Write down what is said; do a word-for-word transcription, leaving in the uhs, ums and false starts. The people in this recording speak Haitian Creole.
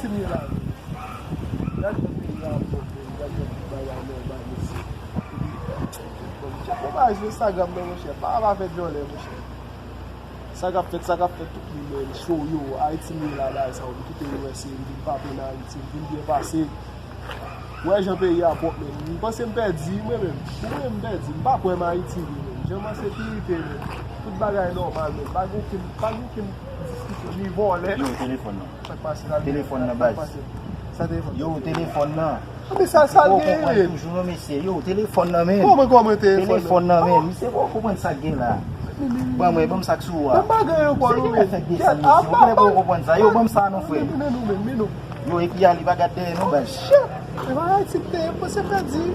Gad jan peyi a ap sòti, gad jan tout bagay nòmal isi. Bon, bagay sou Instagram nan, monchè, pa, pa fè djòlè, monchè. Sa k ap fèt, sa k ap fèt tout li menm, show yo, Ayiti m ye la, bagay sa yo, m kite yo wè se, m vin pa plen Ayiti, m vin byen pase. Wè jan peyi a pwòp menm. M panse m pèdi, mwen menm. Mwen menm m pèdi, m pa kwè m Ayiti vre menm. Jan m an sekirite menm. Tout bagay nòmal menm. Pa gen okenn, pa gen okenn diskisyon, ni vòlè. Yo, telefòn nan. Sa k pase la? Telefòn nan, baz. Sa telefòn? Yo, telefòn nan. Mwen sa, sa gen menm. Toujou non, mesye. Yo, telefòn nan menm. Kòman, kòman telefòn nan? Telefòn nan menm. Misye poko konprann sa k gen la. Ban mwen, ban m sa k sou ou a. Ban bagay yo, bò, nou menm. Misye poko konprann sa. Yo, ban m sa non, frè. Men nou menm, men nou. Yo, epi a li pa gad dèyè non, baz. Shit. E pa Ayiti m te ye, mwen se pèdi.